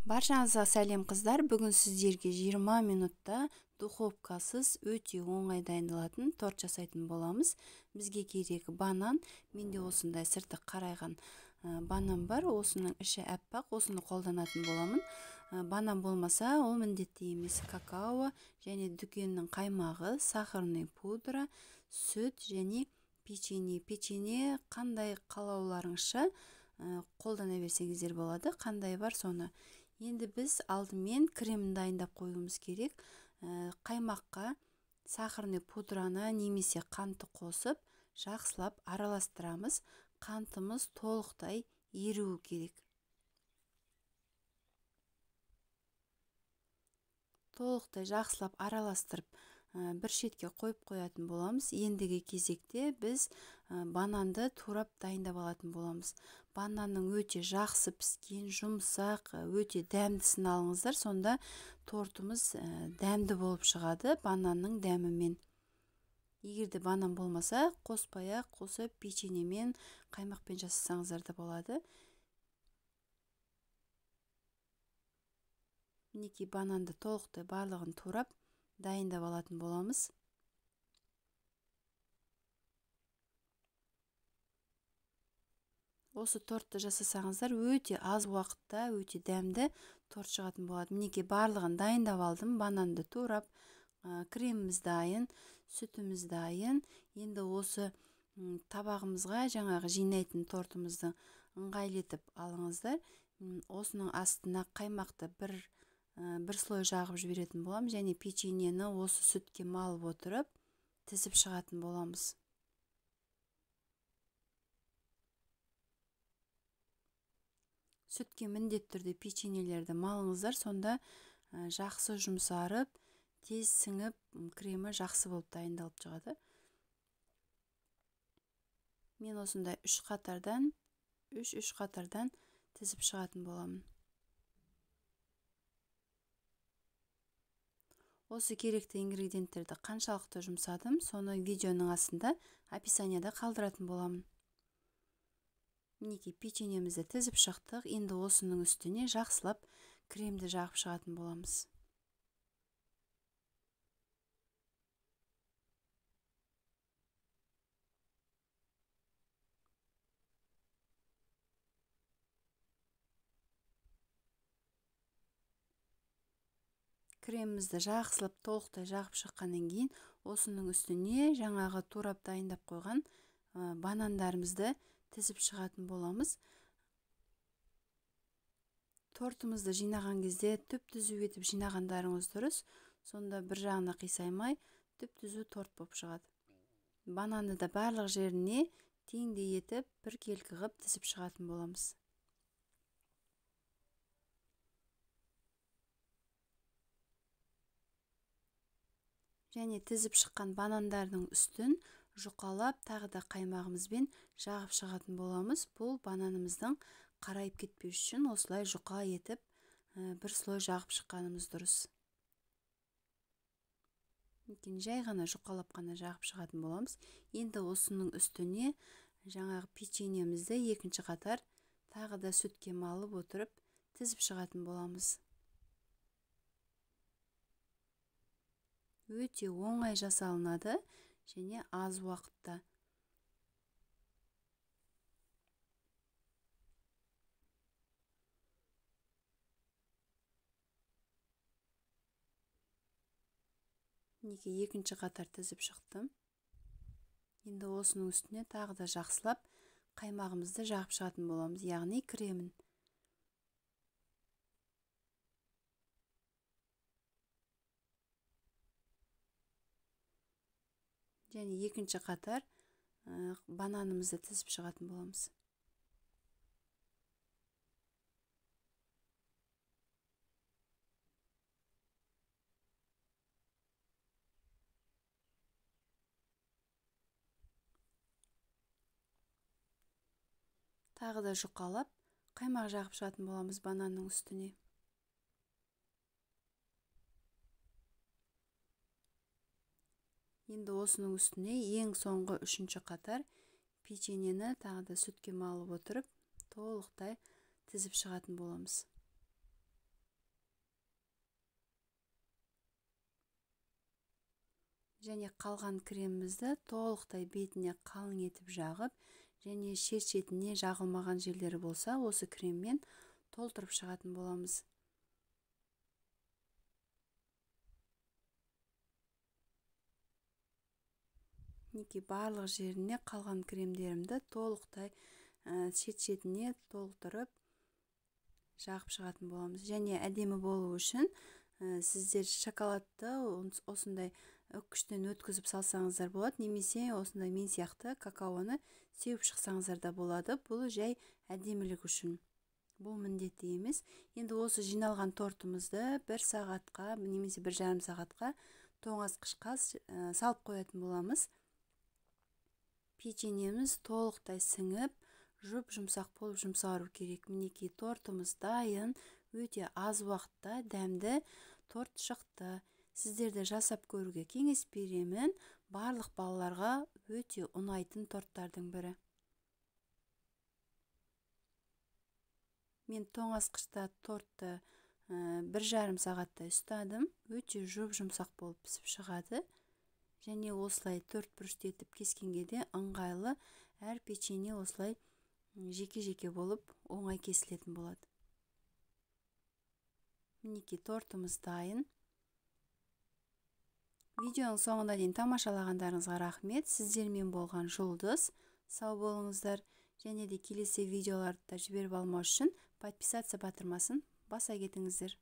Баршаңызға сәлем қыздар. Бүгін сіздерге 20 минутта духовкасыз өте оңай дайындалатын торт жасайтын боламыз. Бізге керек банан. Менде осындай сырты қарайған банан бар. Осының іші әппақ, осыны қолданатын боламын. Банан болмаса, ол міндетті емес. Какао және дүкеннің қаймағы, сахарный пудра, сүт және печенье. Печенье қандай қалауларыңызша қолдана берсеңіздер болады, қандай бар соны. Енді біз алдымен кремін дайындап қоюымыз керек. Қаймаққа сахарный пудраны немесе қантты қосып, жақсылап араластырамыз. Қантымыз толықтай еруі керек. Толықтай жақсылап араластырып, бір шетке қойып қоятын боламыз. Ендігі кезекте біз бананды турап дайындап алатын боламыз. Бананның өте жақсы піскен, жұмсақ, өте дәмдісін алыңыздар, сонда тортымыз дәмді болып шығады бананның дәмімен. Егер де банан болмаса, қоспай-ақ қосып печеньемен, қаймақпен жасасаңыздар да болады. Мінекей бананды толықтай барлығын турап дайындап алатын боламыз. Осы тортты жасасаңыздар өте аз уақытта өте дәмді торт шығатын болады. Мінекей барлығын дайындап алдым. Бананды турап, креміміз дайын, сүтіміз дайын. Енді осы табағымызға жаңағы жинайтын тортымызды ыңғайлы етіп алыңыздар. Осының астына қаймақты бір слой жағып жіберетін боламын және печеньені осы сүтке малып отырып тізіп шығатын боламыз. Сүтке міндетті түрде печеньелерді малыңыздар, сонда жақсы жұмсарып, тез сіңіп, кремі жақсы болып дайындалып шығады. Мен осындай үш қатардан тізіп шығатын боламын. Осы керекті ингредиенттерді қаншалықты жұмсадым, соны видеоның астында описанияда қалдыратын боламын. Мінекей печеньемізді тізіп шықтық. Енді осының үстіне жақсылап кремді жағып шығатын боламыз. Кремімізді жақсылап толықтай жағып шыққаннан кейін осының үстіне жаңағы турап дайындап қойған банандарымызды тізіп шығатын боламыз. Тортымызды жинаған кезде түп-түзу етіп жинағандарыңыз дұрыс, сонда бір жағына қисаймай түп-түзу торт болып шығады. Бананды да барлық жеріне теңдей етіп біркелкі қылып тізіп шығатын боламыз. Және тізіп шыққан банандардың үстін жұқалап тағы да қаймағымызбен жағып шығатын боламыз. Бұл бананымыздың қарайып кетпеу үшін осылай жұқа етіп бір слой жағып шыққанымыз дұрыс. Екен жай ғана жұқалап қана жағып шығатын боламыз. Енді осының үстіне жаңағы печеньемізді екінші қатар тағы да сүтке малып отырып тізіп шығатын боламыз. Өте оңай жасалынады және аз уақытта. Мінекей екінші қатар тізіп шықтым. Енді осының үстіне тағы да жақсылап қаймағымызды жағып шығатын боламыз, яғни кремін. Және екінші қатар бананымызды тізіп шығатын боламыз. Тағы да жұқалап қаймақ жағып шығатын боламыз бананның үстіне. Енді осының үстіне ең соңғы үшінші қатар печеньені тағы да сүтке малып отырып толықтай тізіп шығатын боламыз. Және қалған кремімізді толықтай бетіне қалың етіп жағып, және шет-шетіне жағылмаған жерлері болса, осы креммен толтырып шығатын боламыз. Мінекей, барлық жеріне қалған кремдерімді толықтай шет-шетіне толтырып жағып шығатын боламыз. Және әдемі болу үшін сіздер шоколадты осындай үккіштен өткізіп салсаңыздар болады, немесе осындай мен сияқты какаоны сеуіп шықсаңыздар да болады. Бұл жай әдемілік үшін, бұл міндетті емес. Енді осы жиналған тортымызды 1 сағатқа немесе 1,5 сағатқа тоңазытқышқа салып қоятын боламыз. Печеньеміз толықтай сіңіп, жұп-жұмсақ болып жұмсару керек. Мінекей, тортымыз дайын. Өте аз уақытта дәмді торт шықты. Сіздерді жасап көруге кеңес беремін. Барлық балаларға өте ұнайтын торттардың бірі. Мен тоңазытқышта тортты 1,5 сағаттай ұстадым. Өте жұп-жұмсақ болып пісіп шығады. Және осылай 4 бұрышты етіп кескенге де ыңғайлы. Әр печенье осылай жеке-жеке болып оңай кесілетін болады. Мінекей, тортымыз дайын. Видеоның соңына дейін тамашалағандарыңызға рахмет. Сіздермен болған Жұлдыз. Сау болыңыздар. Және де келесі видеоларды да жіберіп алмау үшін подписаться батырмасын баса кетіңіздер.